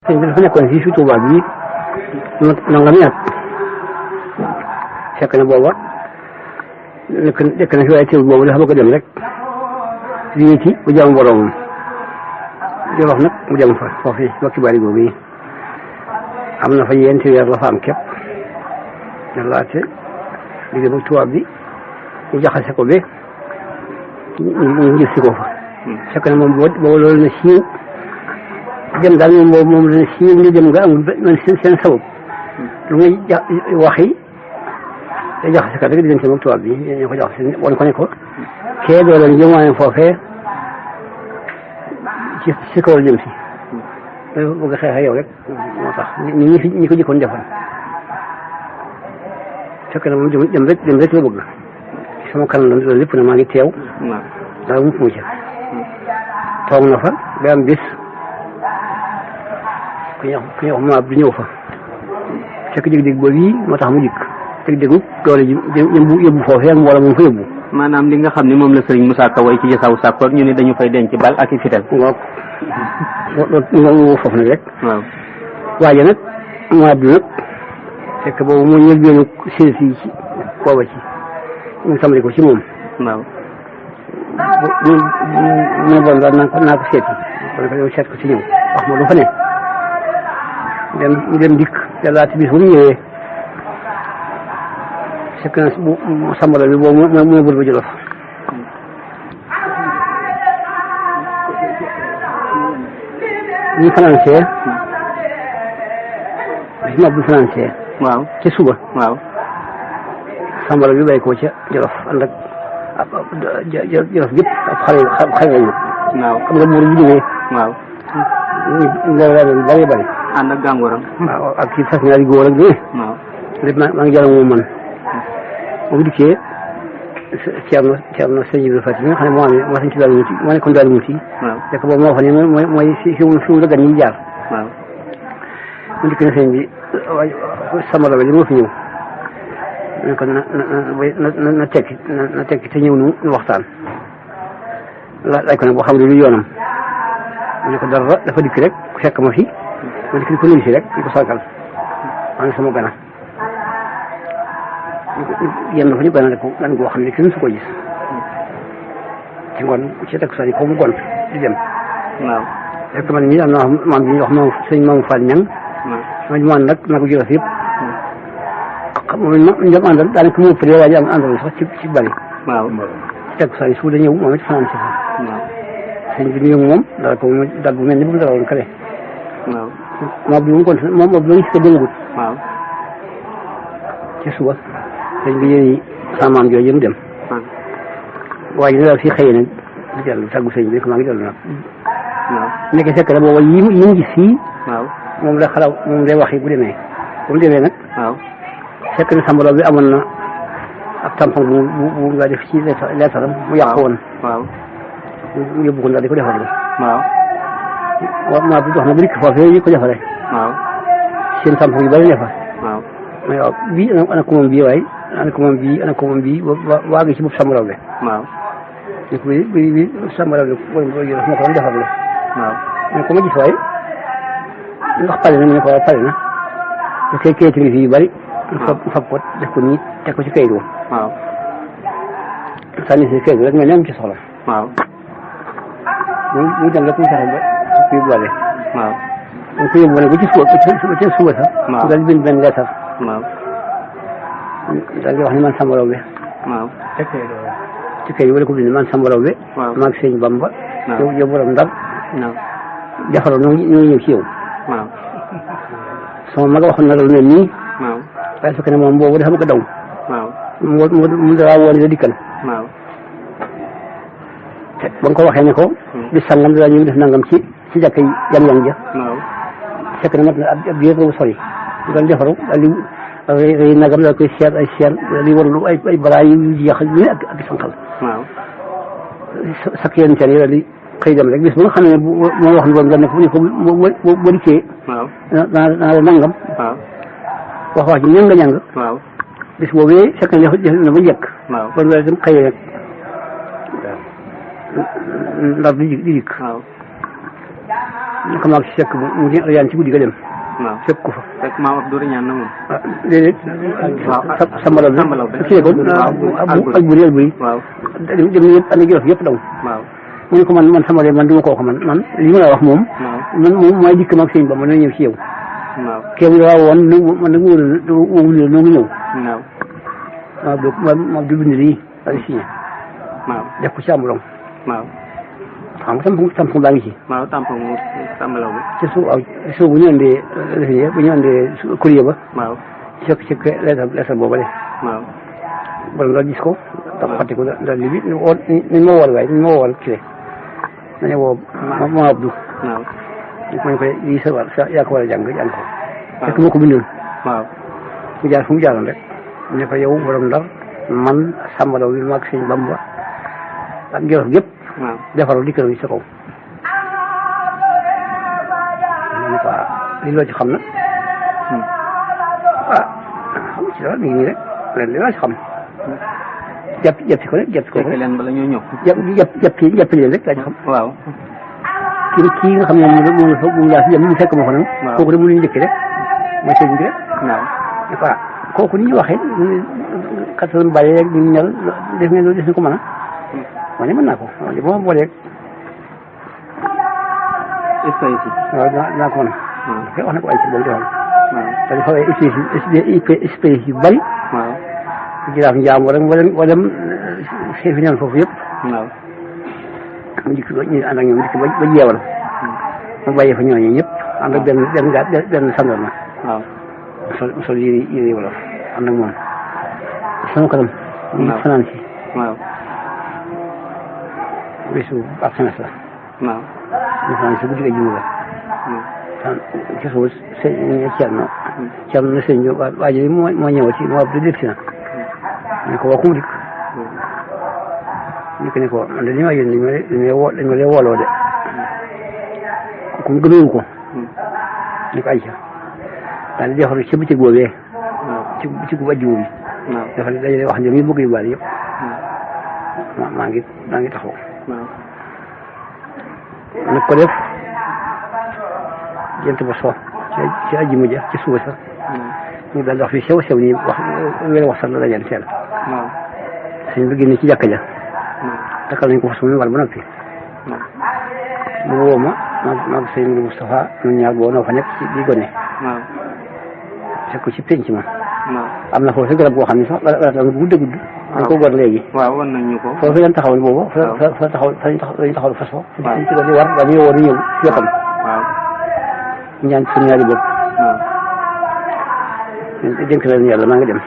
sëñ bi dafa nekkoon fii fi Touba bii nangami at fekk na booba nekk na fi waaye teewul boobu dafa bëgg a dem rek lii ci bu jàmm boromam Jolof nag mu dem fa foofu wakki bari googu yi am na fa yenti weer la fa am képp da laate liggéey ba tubaab bi mu jaxase ko ba ñu gis si ko fa fekk na moom booba loolu na siiw dem daal moom la siiw ni dem nga amul man seen sabab lu ngay waxi te jaxase kat rek diggante moom tubaab bi ñu ko jaxase woon ko ne ko kee doo leen jëm waaye foofee ci kaw la jëm si bëgg xeex yow rek moo tax ñi ko jëkkoon defal fekk na moom dem rek la bëgg sama kanam la loolu lépp na maa ngi teew dara mu fu mu ca toog na fa ba am bis ku ñuy wax maab du ñëw fa fekk dég-dég boobu yi moo tax mu dikk dég-dégu doole ji yóbbu foofee ak mbooloo moom fa yóbbu maanaam li nga xam ne moom la Serigne Moussa Ka way ci Jasaw Sakkoor ñu ne dañu fay denc bal ak i fitel waaw loolu foofu nag rek waaw waaye nag maab du nag fekk boobu moo ñël benn sées yi ci booba ci ñu tàmbali ko ci moom waaw mu bon daal naa ko seeti kon ko yow seet ko ci ñëw wax ma lu fa ne dem dikk yàllaati bis bu mu ñëwee fekk na bu sambala bi boobu moo bër ba Jolof ñu financé bis ma bu financé waaw ca suba waaw sambala bi bàyyi ko ca Jolof ànd ak Jolof gépp ak xale lañu waaw xam nga buur bu jógee waaw loolu bari bari ànd ak gàngooram waaw ak ci fas ñaari góor ak dee waaw lépp maa ngi jàll moom man bu dikkee Ceerno sëñ Ibrahima Faty mi nga xam ne moo sañ ci daal muti moo nekkoon daal muti fekk boobu moo xam ne mooy fi mu la gan yi jaar waaw mu dikk na sëñ bi sama rabe li moo fi ñëw ne ko na tekki te ñëw nu waxtaan laaj ko nag boo xam ne lu yoonam mu ne ko dara dafa dikk rek fekk ma fi ma dikk di ko nuyu si rek di ko sargal maa ngi sama gana yéen dafa ñu gana rek gan goo xam ne kenn su ko gis ci ngoon ci takk saa yi ko mu gont di dem waaw fekk man mii am na maam bi ñuy wax sëñ Mamadou Fall Niang ma man nag naa ko Jolof yëpp moom ñoom àndal daanaka mu ëpp waaye am àndal sax ci bari waaw ci takk saa yi su da ñëw moom it fanaan si fa sëñ bi nuyu moom daal ko mu dagg mel ni bu mu dara woon kale waaw moom bi mu kon moom moom la ñu si ko déngut waaw ci suba sëñ bi yéen sama maam jooju mu dem waaye ñu daal fii xëy nag di dellu tàggu sëñ bi maa ngi dellu nag waaw nekk fekk na booba yi mu gis fii waaw moom la xalaw moom lay wax yi bu demee nag waaw fekk na sambalo bi amoon na ab tampon bu nga def ci leetaram mu yàq woon waaw mu yóbbu ko ndax di ko defaree waaw maa bi dox na bu dikk foofu yi ko defaree waaw seen tampon yu bari ne fa waaw mais waaw bii ana ko moom bii waaye ana ko moom bii waa ngi ci bopp sambalaw bi waaw ne ko bi sambalaw bi moo ko doon defar la waaw mais ko ma gis waaye ndax pare na mu ne ko pare na bu koy kayit ngi fi yu bari fab ko def ko nii teg ko ci kayit woo waaw sànni si kayit rek mais ne am ci soxla waaw muy dem rek ñu fexe ba kuy boole waaw dañ ko yóbbu ne ba ci suba sax waaw daal bind benn leetar waaw daal di wax ne man Samba Laobé waaw ci kayit wala ko bind man Samba Laobé waaw maag sëñ Bamba yow borom Ndar waaw jafaroo ñoo ngi ñëw ci yow waaw sama mag waxoon na loolu mel nii waaw waaye fekk ne moom boobu dafa bëgg a daw waaw mu dara woon la dikkal waaw te ba nga ko waxee ne ko di sangam dara ñu def nangam ci jàkka yi yam-yam ja waaw fekk na mat na ab biir bu sori ñu doon defaru daal di rëy nagam daal koy seet ay seet daal di warlu ay baraay yu jeex lu ne ak sanqal waaw sakk yéen yi daal di xëy dem rek bis ba nga xam ne moo wax lu doon ne ko boo dikkee waaw naa la nangam waaw wax ji ñang waaw bis boobee fekk na def na ba njëkk waaw kon wala dem xëy rek Ndar di dikk xam naa si fekk mu yaan ci guddi ga dem waaw fekk ko fa fekk maam Abdou ñaan na moom déedéet sambalaw bi kii ko ak buri waaw dem yëpp andi jolof yëpp daw waaw mu ne ko man sama man du ma koo ko man li ma la wax moom man moom mooy dikk mag sëñ ba ma na ñëw ci yow waaw kéem waaw woon man nag wóorul noo ngi ñëw waaw ma du bind lii ak signé waaw def ko ci ambulong waaw xam nga tampon baa ngi ci waaw tampon mu sambalaw bi ci suuf bu ñu andee bu ñu andee courrier ba waaw ci lettre booba de waaw wala nga gis ko da fàtte ko da li bi nañ ma wool waaye nañ ma wool kii nañu woo ma Abdou waaw mañ koy lii sa yaa ko war a jàng ko fekk moo ko bindoon waaw mu jaar fu mu jaaroon rek ñu ko yow borom Ndar man sàmbalaw bi maag sëñ Bamba ak Jolof gépp defaral di kër sa kaw ma ne ko li loo ci xam nag xam ci dara mi ngi nii rek leen li loo ci xam jàpp ko rek jàpp ko rek leen bala ñoo ñëw jàpp leen rek laa ci xam waaw kii nga xam ne moom laa fi mu fekk ma ko nag kooku de mu ñu njëkk rek mooy sëñ bi rek waaw kooku ni ñu waxee kattan bàyyi rek ñu ñal def ngeen loolu def na ko mën a ma ne mën naa ko ba ma booleeg waaw naa ko mën a wax na ko ay ci boobu defal te dafa ay espèce yu bari jiraaf njaam wala chef yi foofu yëpp mu dikk ñu ànd ak ñoom dikk ba jeewal mu bàyyi fa ñooñu ñëpp ànd ak benn sandarma sol yëri wolof ànd ak moom sama kanam ñu ngi fanaan si bisu ak semes la ñu fanaan si guddi ga juma la ci suuf Cerno na sëñ bi waa ji moo ñëwati moo ab dégg si na ñu ko woo ku mu dikk ñu ko ne ko man de li ma yónni dañ ma lay wooloo de ku mu gëmeewu ko ñu ko ay ca daal di defar ci bëccëg boobee ci bëccëgu ajjuma bi dafa dajale wax njëm yi bëgg yu bari yëpp maa ngi taxaw nag ko def jant ba so ci ajjuma ja ci suba sax ñu daal di wax fi sew nii wax sax la dajal teel suñ bi génne ci jàkka ja takkal nañ ko fas mu war ba noppi mu woo ma sëñ Moustapha ñun ñaar boo noo fa nekk ci di gone fekk ko ci penc ma am na foofu garab goo xam ne sax garab bu gudd dañ ko gor léegi waaw wan nañ ñu ko foofu lañ taxawal boobu fa taxawal fas fa ci ko di war dañuy woo di ñëw ci wetam ñaan suñu ñaari bopp dénk na leen yàlla maa ngi dem